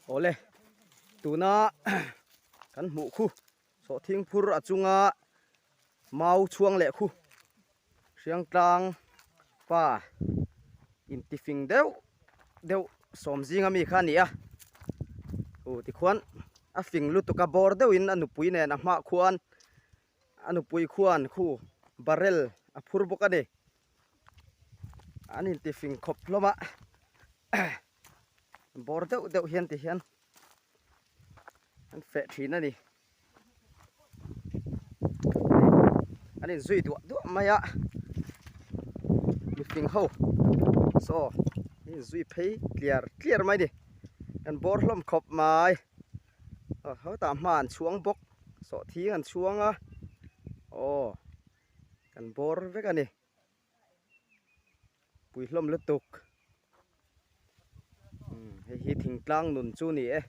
Awle tuna kan hmuh khu sawhthing phur a chunga mau chhuang leh khu Hriangtlang pa intifing deuh deuh sawm zinga mi kha a ni a aw tikhuan a fing lutuk a bawr deuhin a nupui nen a hmah khuan a nupui khuan khu barrel a phur bawk a ni an intifing khawp hlawm a bawr deuh deuh hian ti hian an feh thin a ni an inzui duah duah mai a mifing ho saw an inzui phei tliar tliar mai a ni an bawr hlawm khawp mai aw hetah hma an chhuang bawk sawhthing an chhuang a aw kan bawr vek a ni. Pui hlawm lutuk umm hei hi thingtlang nun chu ni e.